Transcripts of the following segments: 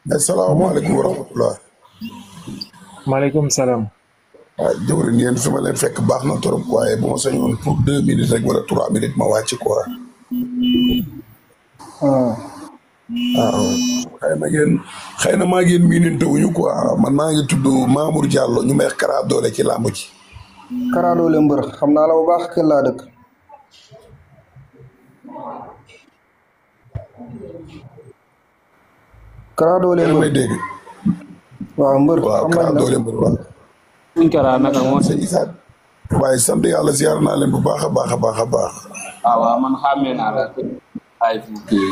asalaamaaleykum wa rahmatulah. maaleykum salaam. waaw jëwriñ yéen fi ma leen fekk baax na trop waaye bu ma sañoon pour 2 minutes rek wala 3 minutes ma wàcc quoi. waaw xëy na maa ngi yéen miinante wuñu quoi man maa ngi tudd Mamour Diallo ñu may Kara Dollé ci làmb ji. Kara Dollé mbër xam naa la bu baax kër laa dëkk. Kara Dollé mbër may dégg. waaw mbër waaw xam Kara nañ la. Dollé mbër waaw. suñ Kara naka moo sëñ Issa waaye sant yàlla ziar naa leen bu baax a baax a baax a baax. waaw man xàmmee naa la ay kii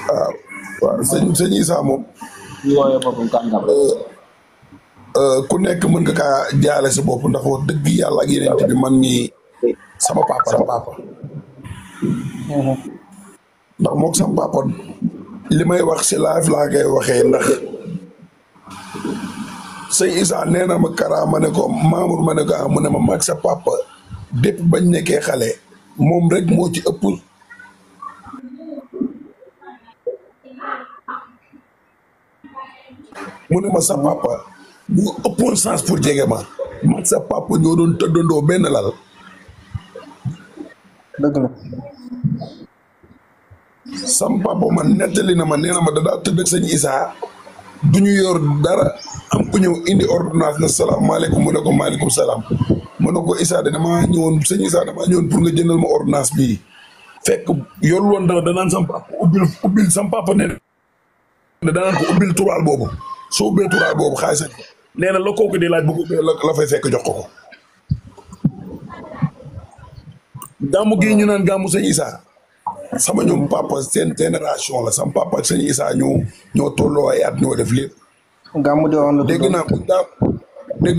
waaw waaw sëñ Issa moom. ñu woowee boppam kàngam ku nekk mën nga kaa jaale sa bopp ndax wax dëgg yàlla ak yeneen bi man nii sama papa ndax mook sama papa li may wax si live laa koy waxee ndax sëñ Issa nee na ma Kara ma ne ko Mamour ma ne ko mu ne ma mag sa papa dépp bañ nekkee xale moom rek moo ci ëpp mu ne ma sa papa bu ëppoon sens pour jege ma mag sa papa ñoo doon tëddandoo benn lal dëgg la. sam papa man nettali na ma nee na ma dadaa tëdd ak sëñ Issa du ñu yor dara am ku ñëw indi ordonnance na salaamaaleykum mu ne ko maaleykum salaam mu ne ko Issa de damaa ñëwoon sëñ Issa damaa ñëwoon pour nga jëndal ma ordonnance bii fekk yor woon dara danaan sam papa ubbil sam papa ne danaan ko ubbil turaal boobu soo ubbee turaal boobu xaalis nee na la kooku di laaj bu ko ubbee la fay fekk jox ko ko gàmmu gii ñu naan gàmmu sëñ Issa sama ñoom papa seen génération la sama papa ak sëñ Issa ñoo tolloo ay at ñoo def lépp. gàmmu di woon la dégg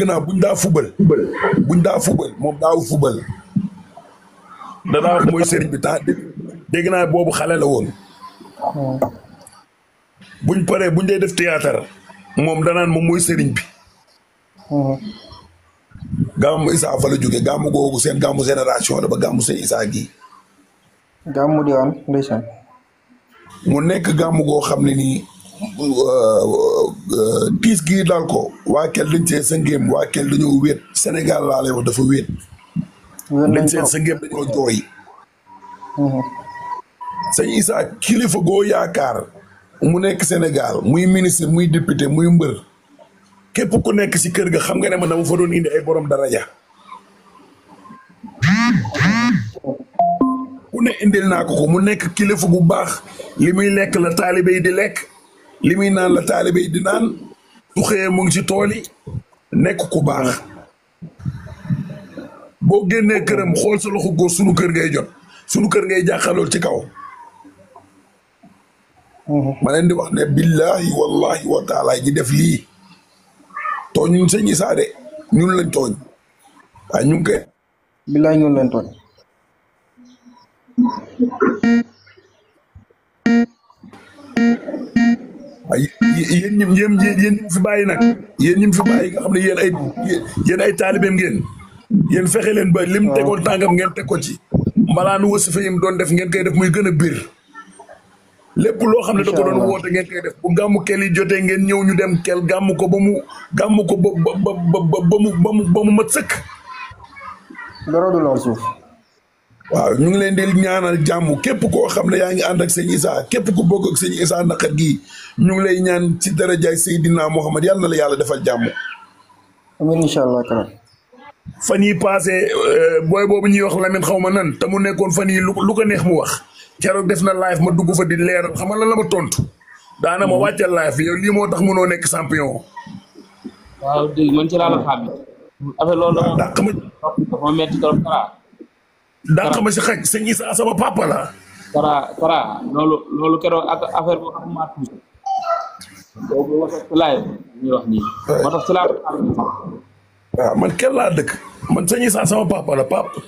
naa buñ daa fubal moom daaw fubal danaa wax mooy sëriñ bi temps dégg naa boobu xale la woon. buñ paree buñ dee def théâtre moom danaan moom mooy sëriñ bi. gàmmu Issa fa la jóge gàmmu googu seen gàmmu génération la ba gàmmu sëñ Issa gii. gàmmu di woon ndeysaan. mu nekk gàmmu goo xam ne nii tiis gii daal ko waa kel dañ see sa ngéem waa kel dañoo wéet Sénégal laa lay wax dafa wéet dañ seen sa ngéem dañoo jooy sëñ Issa kilifa goo yaakaar mu nekk Sénégal muy ministre muy député muy mbër képp ku nekk si kër ga xam nga ne man dama fa doon indi ay borom daraja ku ne indil naa ko mu nekk kilifa gu baax li muy lekk la taalibe yi di lekk li muy naan la taalibe yi di naan su xëyee mu ngi ci tool yi nekk ku baax boo génnee këram xool sa loxo góor sunu kër ngay jot sunu kër ngay jàkkaarlool ci kaw ma leen di wax ne billahi wallahi wa taala ji def lii tooñ ñun sëñ Issa de ñun lañ tooñ waaye ñu ngi koy billaay ñun leen tooñ. waaye yéen ñi fi bàyyi nag yéen ñi fi bàyyi nga xam ne yéen ay taalibeem ngeen yéen fexe leen ba lim tegoon tàngam ngeen teg ko ci mbalaanu wasifa yim doon def ngeen koy def muy gën a biir lépp loo xam ne da ko doon woote ngeen koy def bu gàmmu kel yi jotee ngeen ñëw ñu dem kel gàmmu ko ba mu mat sëkk. dara du lool suuf. waaw ñu ngi leen di ñaanal jàmm képp koo xam ne yaa ngi ànd ak sëñ Issa képp ku bokk ak sëñ Issa naqar gii ñu ngi lay ñaan ci darajaay Seydina Muhammad yàlla na la yàlla defal jàmm. amiin incha allah Kara. fan yi passé booy boobu ñuy wax Lamine xaw ma nan te mu nekkoon fan yi lu ko neex mu wax keroog def na live ma dugg fa di leeral xam nga lan la ma tontu daana ma wàccal live yow lii moo tax mënoo nekk champion. waaw dégg man ci laa la xam affaire loolu dafa metti trop Kara. dàq ma si xaj sëñ Issa sama papa la. Kara loolu keroog ak affaire boo xam maa tuuti. boobu wax ci live ñuy wax nii. moo tax ci laa waaw man kenn laa dëkk man sëñ Issa sama papa la papa.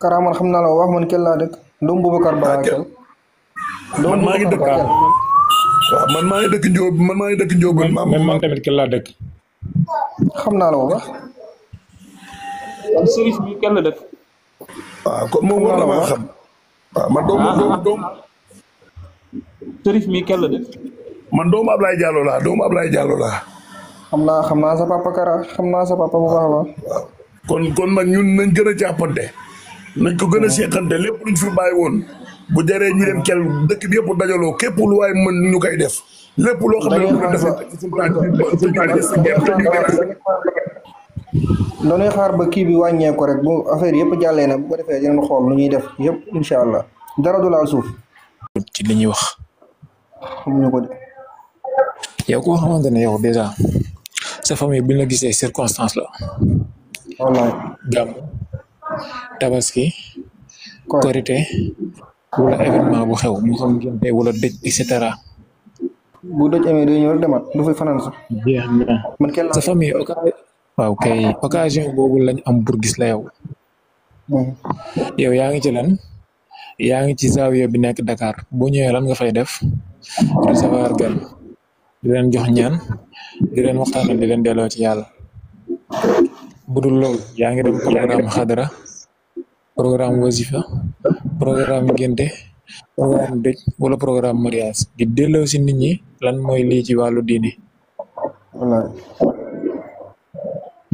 Kara man xam naa la wax man kenn laa dëkk. Ndom Boubacar Ba kel. man maa ngi dëkk waaw man maa ngi dëkk Ndiob man tamit kenn laa dëkk. xam naa la wax. Serif bi kenn la dëkk. waaw kon moom war na maa xam. waaw man doom Serif mi kenn la dëkk. man doomu Ablaye Diallo laa xam naa sa papa Kara xam naa sa papa bu baax la. kon nag ñun nañ gën a jàppante nañ ko gën a seqante lépp luñ fi bàyyi woon bu jaree ñu dem kel dëkk bi yëpp dajaloo képp lu waay mën ñu koy def lépp loo xam ne mën a defar dañuy xaar ba kii bi wàññeeku rek bu affaire yëpp jàllee na bu ko defee dinañ xool lu ñuy def yëpp incha allah dara du laal suuf. ci li ñuy wax. xamuñu ko de. yow koo xamante ne yow déjà sa famille bi la gisee circonstance la. wallaay. gàmmu tabaski. korité wala événement bu xew mu xam ngénte wala dëj et cetera. bu dëj amee day ñëw rek demat du fay fanaan sax. jeex na man kenn sa famille waaw kay occasion boobu lañ am pour gis la yow. yow yaa ngi ci lan yaa ngi ci zawiya bi nekk Dakar boo ñëwee lan nga fay def recevoir gan di leen jox ñaan di leen waxtaanal di leen delloo ci yàlla bu dul loolu yaa ngi dem programme xadara programme wasifa programme ngénte programme dëj wala programme mariage di delloo si nit ñi lan mooy lii ci wàllu diine. wallaay.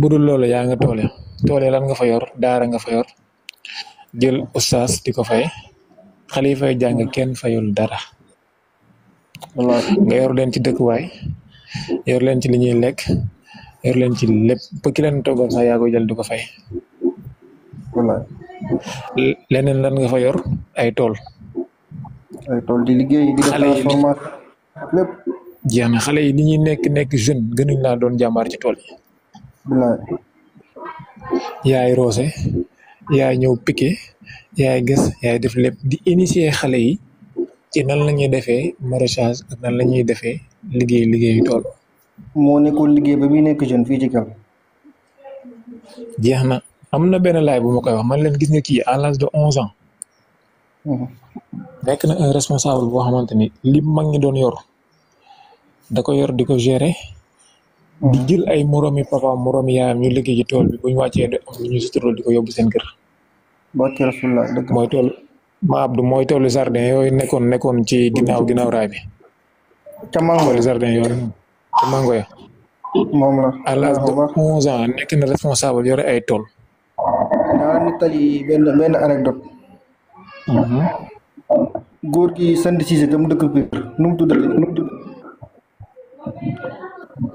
bu dul loolu yaa nga toole lan nga fa yor daara nga fa yor jël ustaas di ko fay xale yi fay jàng kenn fayul dara. nga yor leen ci dëkkuwaay yor leen ci li ñuy lekk yor leen ci lépp ba ki leen toggal sax yaa koy jël di ko fay. wallaay. leneen lan nga fa yor ay tool. ay tool di liggéey di transformation lépp. jeex na xale yi li ñuy nekk jeune gënuñ laa doon jàmbaar ci tool yi. wallaay. yaay roose yaay ñëw piqué yaay gës yaay def lépp di initier xale yi ci nan la ñuy defee maraîchage ak nan la ñuy defee liggéeyu tool. moo nekkoon liggéey ba muy nekk jeune fii ci Kell. jeex na am na benn laay bu ma koy wax man leen gis nga kii à l'âge de 11 ans. nekk na un responsable boo xamante ni li mag ñi doon yor da ko yor di ko gérer. di jël ay moromi papa moromi yaayam ñu liggéey ci tool bi bu ñu wàccee di am lu ñu sutural di ko yóbbu seen kër. barke Rasulullah dëgg mooy tool ma Abdou mooy toolu jardin yooyu nekkoon ci ginnaaw raay bi. ca mango toolu jardin yooyu ca mango ya. moom la. à l'âge de 11 ans nekk na responsable yore ay tool. naa la nettali benn anecdote. góor gi sant Cissé tam dëkk biir nu mu tudd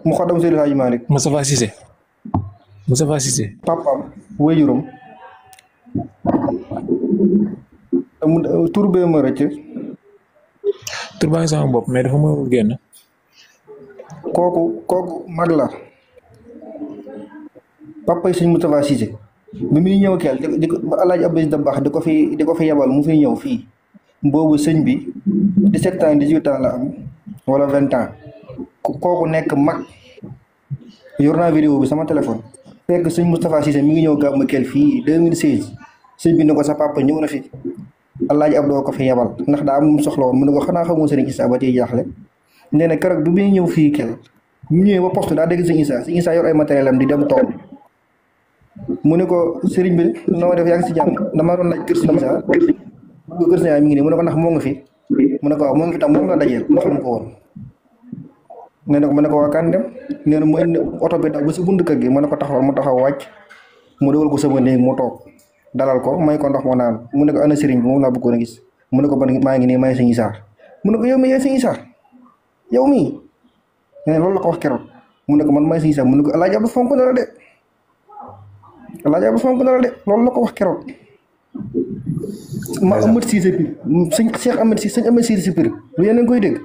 mu xadam Seydi Hadji Malick. Moustapha Cissé. papaam wéjuram tur bee ma rëcc. tur baa ngi sama bopp mais dafa mënul génn. kooku mag la. papa yi sëñ Moustapha Cissé bi muy ñëw Kell di ko Alaaji Abdou Dabakh di ko fi yebal mu fi ñëw fii boobu sëñ bi 17 ans 18 ans la am wala 20 ans kooku nekk mag yor naa vidéo bi sama téléphone fekk sëñ Moustapha Cissé mi ngi ñëw gàmmu Kell fii 2016 sëñ bi ne ko sa papa ñëw na fi Alaaji Abdou ko fi yebal ndax daa am lu mu soxla woon mu ne ko xanaa xamoo sëriñ Issa ba tey jaaxle nee na keroog bi muy ñëw fii Kell mu ñëwee ba poste daa dégg sëñ Issa yor ay matériel am di dem tool mu ne ko sëriñ bi noo def yaa ngi si jàmm dama doon laaj kër sëñ Issa kër sëñ mi ngi nii mu ne ko ndax moo nga fi mu ne ko waaw moo ngi fi tam moom nga dajeel ma xam ko woon nee na ko mu ne ko waa kan dem nee na mu indi oto bi daw ba si bunt kër gi mu ne ko taxawal mu taxaw wàcc mu dewal ko sama néeg mu toog dalal ko may ko ndox mu naan mu ne ko ana sëriñ bi moom laa bëggoon a gis mu ne ko ban maa ngi nii may sëñ Issa mu ne ko yow mi yaay sëñ Issa yow mii nee loolu la ko wax keroog mu ne ko man may sëñ Issa mu ne ko Alaaji Abdou fonk na la de Alaaji Abdou fonk na la de loolu la ko wax keroog ma Amadou Cissé Pire sëñ Cheikh Amadou Cissé sëñ Amadou Cissé Pire lu yéen a ngi koy dégg.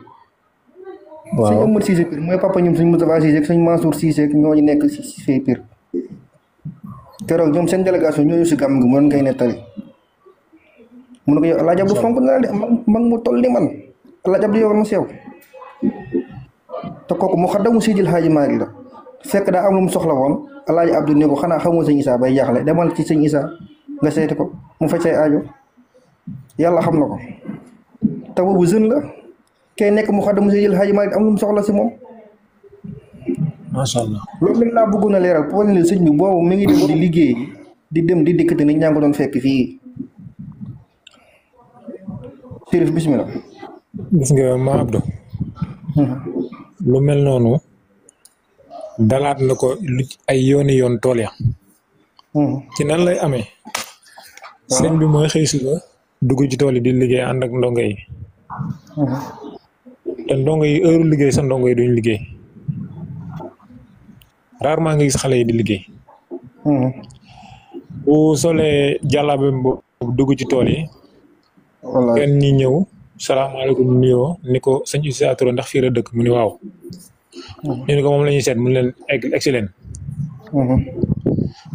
waaw sëñ Amadou Cissé Pire mooy papa ñoom sëñ Moustapha Cissé ak sëñ Mansour Cissé ak ñooñu nekk si fee Pire keroog ñoom seen délégation ñoo ñu si gàmm gi mu doon koy nettali mu ne ko yow Alaaji Abdou fonk na la de mag mu toll ni man Alaaji Abdou yow ma sew te kooku mu xaddamu Seydil Hadji Malick la fekk daa am lu mu soxla woon Alaaji Abdou ne ko xanaa xamoo sëñ Issa bay jaaxle demal ci sëñ Issa nga seeti ko mu faj say aajo yàlla xam na ko te boobu jeune la kay nekk mu xaddamu Seydil Hadji Malick am lu mu soxla si moom. macha allah loolu lañ laa bëggoon a leeral pour ne sëñ bi boobu mi ngi dem di liggéey di dem di dikk te nit ñaa ngi ko doon fekk fii. Chérif bismillah. gis nga ma Abdou lu mel noonu dalaat na ko lu ay yooni yoon tool ya ci nan lay amee sëñ bi mooy xëy suba dugg ci tool yi di liggéey ànd ak ndongo yi te ndongo yi heure liggéey sa ndongo yi duñ liggéey rarement nga gis xale yi di liggéey bu solee jàllabe boobu dugg ci tool yi kenn ñi ñëw salaamaaleykum nuyoo ni ko sëñ Issa Touré ndax fii la dëkk mu ni waaw ñu ni ko moom la ñuy seet mu leen excellent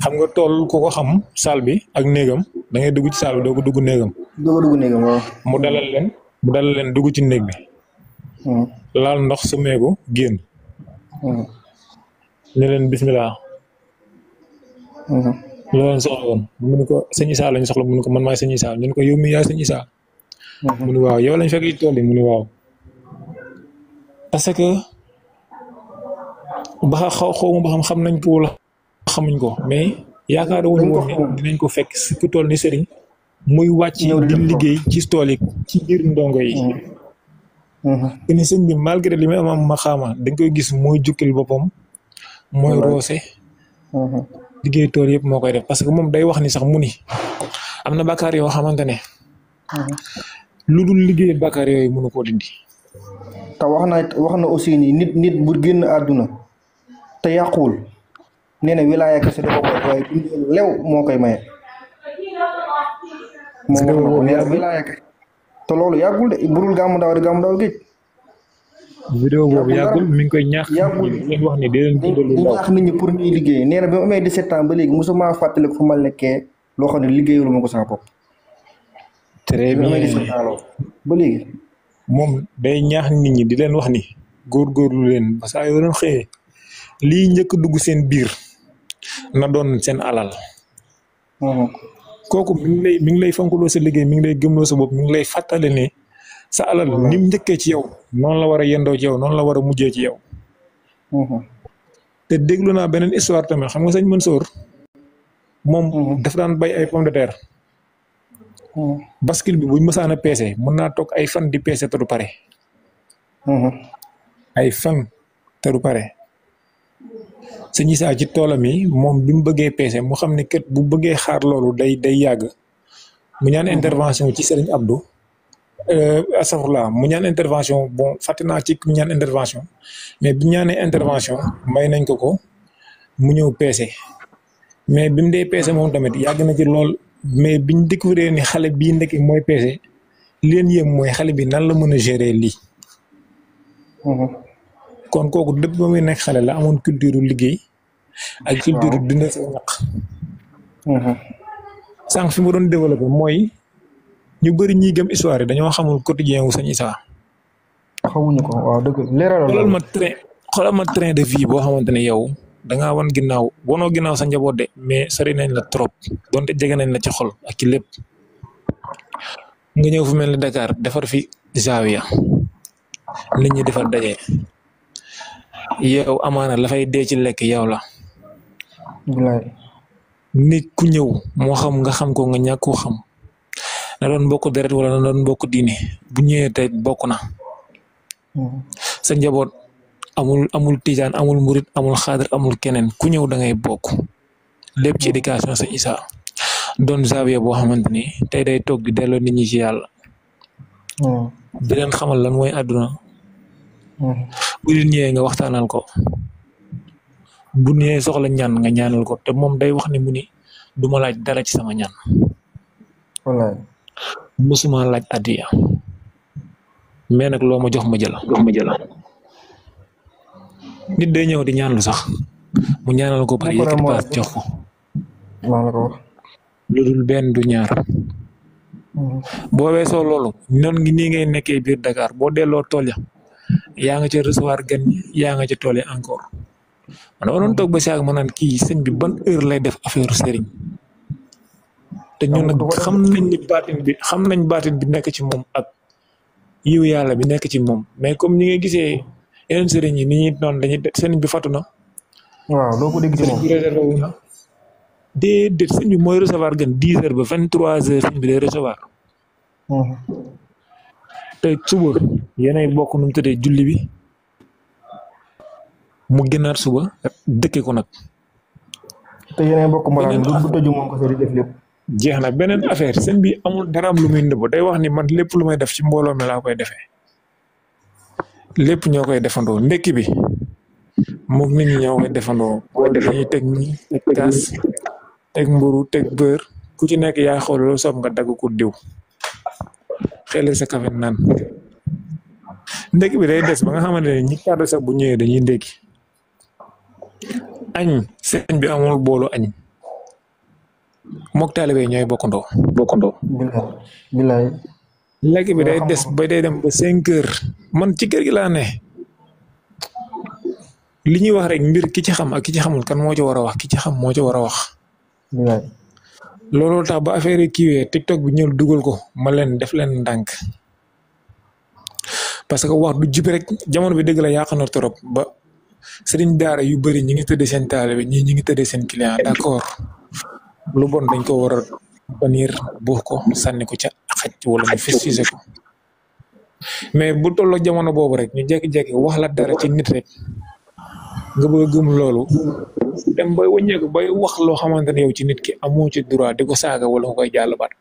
xam nga tool ku ko xam saal bi ak néegam da ngay dugg ci saal bi doo ko dugg néegam waaw mu dalal leen dugg ci néeg bi laal ndox su meeku génn ne leen bismillah loolu leen soxla woon mu ni ko sëñ Issa lañ soxla mu ni ko man maay sëñ Issa ñu ni ko yow mi yaay sëñ Issa mu ni waaw yow lañ fekk ci tool yi mu ni waaw parce que ba xawma ba xam nañ ko wala xamuñ ko mais yaakaar wuñu woon ne dinañ ko fekk si ku tool ni sëriñ muy wàcc di liggéey ci tool yi ci biir ndongo yi ni sëñ bi malgré li may am ma xaama dañ koy gis mooy jukkil boppam mooy roose liggéey tool yëpp moo koy def parce que moom day wax ni sax mu ni am na bàkkaar yoo xamante ne lu dul liggéey bàkkaar yooyu mënu koo dindi te wax na aussi ni nit bu génn àdduna te yàquwul nee na wilaaya kese da ko koy waaye lew moo koy maye moom wax na ko nee na wilaaya kese te loolu yàggul de burul gàmmu daaw géej vidéo boobu yàggul mi ngi koy ñaax leen wax ni di leen ñaax nit ñi pour ñuy liggéey nee na bi ma amee 17 ans ba léegi mosuma fàttali ko fu ma nekkee loo xam ne liggéeyul ma ko sama bopp très bien ba léegi moom day ñaax nit ñi di leen wax ni góorgóorlu leen ba saa yoo leen xëyee lii njëkk dugg seen biir na doon seen alal kooku mi ngi lay fonkloo sa liggéey mi ngi lay gëmloo sa bopp mi ngi lay fàttali ne sa alal ni mu njëkkee ci yow noonu la war a yendoo ci yow noonu la war a mujjee ci yow te déglu naa beneen histoire tamit xam nga sëñ Mansour moom daf daan bay ay pomme de terre bascule bi buñ mësaan a peese mën naa toog ay fan di peese te du pare ay fan te du pare sëñ Issa ci toolam yi moom bi mu bëggee peese mu xam ne kët bu bëggee xaar loolu day yàgg mu ñaan intervention ci Serigne Abdou astafurlah mu ñaan intervention bon fàtte naa ci mu ñaan intervention mais bi ñaanee intervention may nañ ko mu ñëw peese mais bi mu dee peese moom tamit yàgg na ci lool mais biñ découvrir ni xale bii ndekki mooy peese leen yéem mooy xale bi nan la mën a gérer lii kon kooku dëpp ba muy nekk xale la amoon culture liggéey ak culture dundal sa ñaq sànq fi mu doon développé mooy ñu bëri ñiy gëm histoire yi dañoo xamul quotidien wu sëñ Issa xamuñu ko waaw dëgg leeralal xoolal ma train de vie boo xamante ne yow dangaa wan ginnaaw wanoo ginnaaw sa njaboot de mais sori nañ la trop donte jege nañ la ci xol ak ci lépp nga ñëw fu mel ni Dakar defar fi Zawiya nit ñi defar daje yow amaana la fay dee ci lekk yow la nit ku ñëw moo xam nga xam ko nga ñàkk koo xam na doon bokk deret wala na doon bokk diine bu ñëwee tey bokk na sa njaboot amul tijaan amul murit amul xaadir amul keneen ku ñëw da ngay bokk lépp ci éducation sa Issa doon Zawiya boo xamante ni tey day toog di delloo nit ñi ci yàlla di leen xamal lan mooy àdduna bu nit ñëwee nga waxtaanal ko bu ñëwee soxla ñaan nga ñaanal ko te moom day wax ni mu ni du ma laaj dara ci sama ñaan wallaay musuma laaj addiya mais nag loo ma jox ma jël nit day ñëw di ñaanlu sax mu ñaanal ko pare yëkkati paas jox ko lu dul benn du ñaar boo weesoo loolu noonu ngi nii ngay nekkee biir Dakar boo delloo tool ya yaa nga ca recevoir gan ñi yaa nga ca tool ya encore man ma doon toog ba saag ma naan kii sëñ bi ban heure lay def affaire sëriñ te ñun nag xam nañ baatin bi nekk ci moom ak yiw yàlla bi nekk ci moom mais comme ñi nga gisee yeneen sëriñ yi ni ñuy noonu dañuy sëriñ bi fàttu na waaw doo ko dégg ci moom réservé wu na déedéet sëñ bi mooy recevoir gan 10 heures ba 23 heures sëñ bi day recevoir te suba yéenay bokk nu mu tëddee julli bi mu gënaat suba dëkke ko nag. te yeneen bokk mbalaan du tëju moom ko di def lépp. jeex na beneen affaire sëñ bi amul dara am lu muy nëbb day wax ni man lépp lu may def ci mbooloo mi laa koy defee lépp ñoo koy defandoo ndekki bi moom nit ñi ñoo koy defandoo dañuy teg ñi teg kaas teg mburu teg beurre ku ci nekk yaa xool loolu soob nga dagg ko diw xel sa kafe naan ndekki bi day des ba nga xamante ne ñi kàddu sax bu ñëwee dañuy ndekki añ sëñ bi amul boolu añ mook taalibe ñooy bokkandoo. bilaay lekk bi day des ba day dem ba 5 heures man ci kër gi laa ne li ñuy wax rek mbir ki ci xam ak ki ci xamul kan moo ci war a wax ki ci xam moo ci war a wax. bilaay looloo tax ba affaire yi kiiwee TikTok bi ñëw dugal ko ma leen def leen ndànk parce que wax du jib rek jamono bi dëgg la yàq na trop ba sëriñ daara yu bëri ñi ngi tëddee seen taalibe ñii ñi ngi tëddee seen client d'accord lu bon dañ ko war a banir buux ko sànni ko ca xaj wala ñu festiser ko mais bu tolloo jamono boobu rek ñu jékki-jékki wax la dara ci nit rek nga bëgg a gëm loolu dem bay wàññeeku bay wax loo xamante ne yow ci nit ki amoo ci droit di ko saaga wala nga koy jàll baat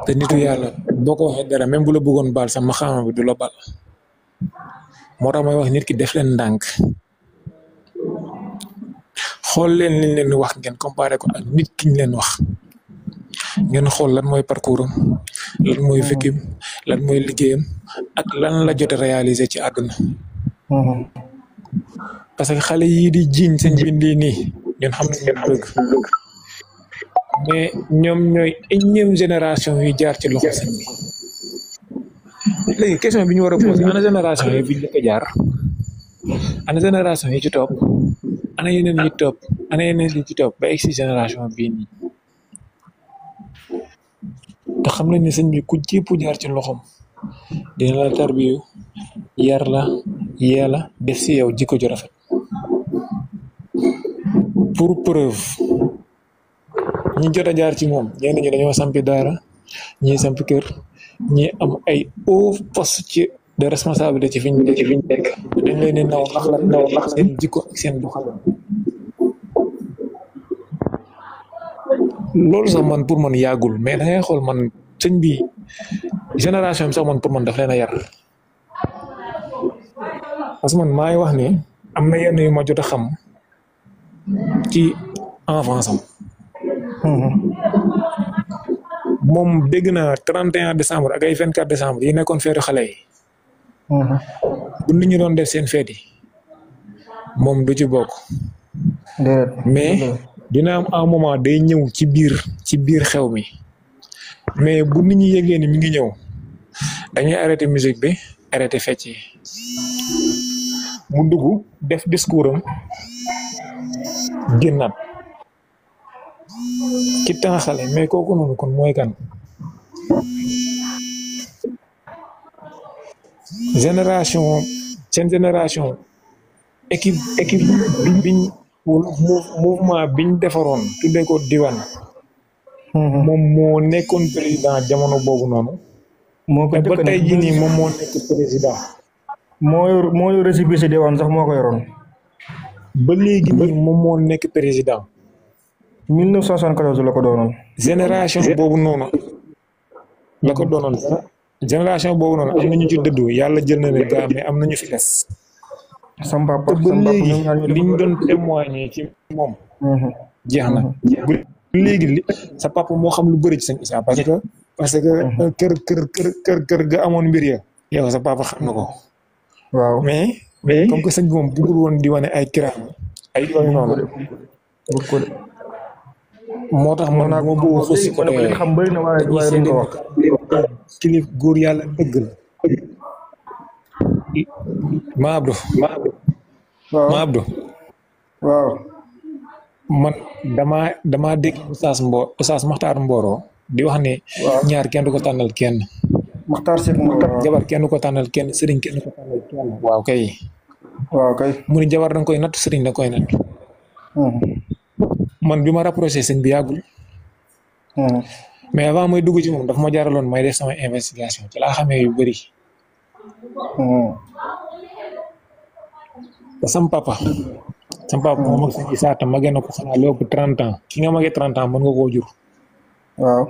te nitu yàlla boo ko waxee dara même bu la bëggoon baal sax ma xaama bi du la baal moo tax may wax nit ki def leen ndànk xool leen liñ leen wax ngeen comparé ko ak nit ki ñu leen wax ngeen xool lan mooy parcours am lan mooy vécu lan mooy liggéeyam ak lan la jot a réaliser ci àdduna parce que xale yii di jiiñ seen bindi nii ñun xam nañ leen bëgg mais ñoom ñooy énième génération yi jaar ci loxo sëñ bi léegi question bi ñu war a posé ana génération yi bi ñu ko jaar ana génération yi ci topp ana yeneen yi topp ana yeneen yi ci topp ba egg si génération bii nii te xam nañ ne sëñ bi ku jépp jaar ci loxom dina la tarbiyu yar la yee la def si yow jikko ju rafet pour preuve ñi jot a jaar ci moom ñenn ñi dañoo sampi daara ñii sampi kër ñi am ay haut poste ci de responsabilité ci fiñ nekk dañ leen di naw ndax seen jikko ak seen doxalin loolu sax man pour man yàggul mais da ngay xool man sëñ bi génération bi sax man pour man daf leen a yar parce que man maa ngi wax ni am na yenn yu ma jot a xam ci enfance am moom dégg naa 31 décembre ak ay 24 décembre yi nekkoon feetu xale yi bu nit ñi doon def seen feet yi moom du ci bokk mais dina am un moment day ñëw ci biir xew mi mais bu nit ñi yëgee ni mi ngi ñëw dañuy arrêté musique bi arrêté fecc yi mu dugg def discours am génnaat ci temps xale mais kooku noonu kon mooy kan seen génération équipe biñ mouvement biñ defaroon tuddee ko diwan moom moo nekkoon président jamono boobu noonu ba tey jii nii moom moo nekk président moo yor récépissé diwan sax moo ko yoroon ba léegi nii moom moo nekk président 1974 la ko doonoon génération boobu noonu la ko doonoon génération boobu noonu am nañu ci dëddu yàlla jël na leen gaa mais am nañu fi des sam papa te ba léegi liñ doon témoigner ci moom jeex na bu léegi sa papa moo xam lu bëri ci sëñ Issa parce que kër ga amoon mbir ya yow sa papa xam na ko waaw mais comme que sëñ bi moom bëggul woon di wane ay kiraam ay yooyu noonu moo tax man moo bëgg xus si côté xam bëri na waaye duñ ko wax kilif góor yàlla dëgg la ma Abdou waaw man damaa dégg Oustaz Makhtar Mboro di wax ne ñaar kenn du ko tànnal kenn Makhtar Seck jabar kenn du ko tànnal kenn sëriñ kenn du ko tànnal kenn waaw kay mu ni jabar danga koy natt sëriñ danga koy natt man bi ma rapproché sëñ bi yàggul mais avant may dugg ci moom dafa ma jaaraloon may def sama investigation ci laa xamee yu bëri te sam papa moom ak sëñ Issa te magee na ko xanaa lu ëpp 30 ans ki nga magee 30 ans mën nga koo jur. waaw.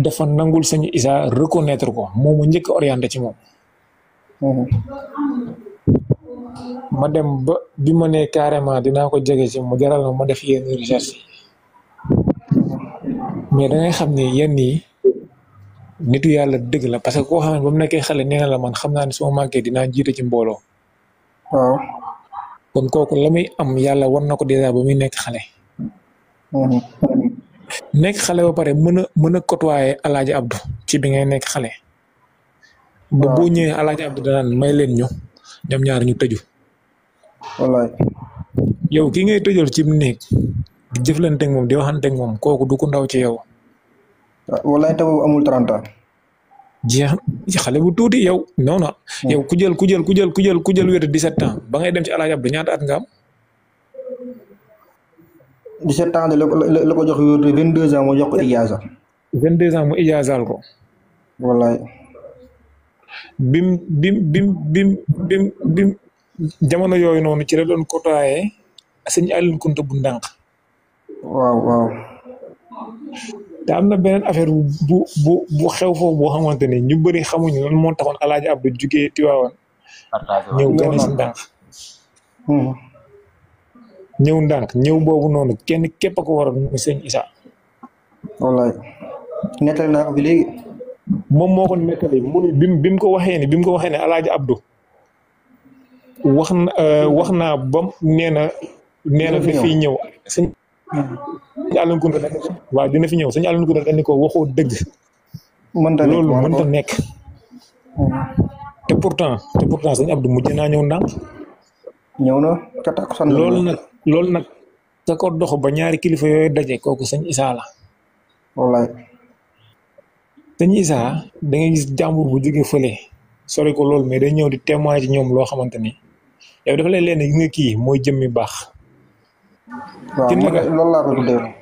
dafa nangul sëñ Issa reconnaître ko moo ma njëkk orienté ci moom. ma dem ba bi ma nee carrément dinaa ko jege ci mu jaral ma def yenn recherche yi mais da ngay xam ne yenn yi nitu yàlla dëgg la parce que koo xam ne ba mu nekkee xale nee na la man xam naa ne su ma màggee dinaa jiite ci mbooloo. waaw. kon kooku la muy am yàlla war na ko dèjà ba muy nekk xale. nekk xale ba pare mën a côtoyer Alaaji Abdou ci bi ngay nekk xale. ba boo ñëwee Alaaji Abdou danaan may leen ñu ñoom ñaar ñu tëju. wallaay. yow ki ngay tëjal ci néeg di jëflante ak moom di waxante ak moom kooku du ko ndaw ci yow. wallaay te boobu amul 30 ans. jeex xale bu tuuti yow non non. yow ku jël wér 17 ans ba ngay dem ci Alaaji Abdou ñaata at nga am. 17 ans de la ko jox wér 22 ans mu jox ko ijaaza. 22 ans mu ijaazaal ko. wallaay. bim jamono yooyu noonu ci la doon côtoyé sëñ Aliou Kounta bu ndànk. waaw. te am na beneen affaire bu xew foofu boo xamante ne ñu bëri xamuñu lan moo taxoon Alaaji Abdou jugee Tiwaawan ñëw gane si ndànk. ñëw ndànk ñëw boobu noonu kenn képp a ko waral mu sëñ Issa. wallaay. nettali naa ko fi léegi. moom moo ko nettali mu ni bi mu ko waxee ne Alaaji Abdou wax naa ba nee na fi fii ñëw sëñ Aliou Kounta waaw dina fi ñëw sëñ Aliou Kounta dañ ko waxoo dëgg. loolu mënta nekk. te pourtant sëñ Abdou mujj naa ñëw ndànk. ñëw na ca takkusaan. loolu nag ka ko dox ba ñaari kilifa yooyu daje kooku sëñ Issa la. wallaay. sëñ Issa da ngay gis jàmbur bu jógee fële sori ko loolu mais day ñëw di témoin ci ñoom loo xamante ni yow dafa lay leen gi nga kii mooy jëmmi baax. waaw loolu laa ko tuddee.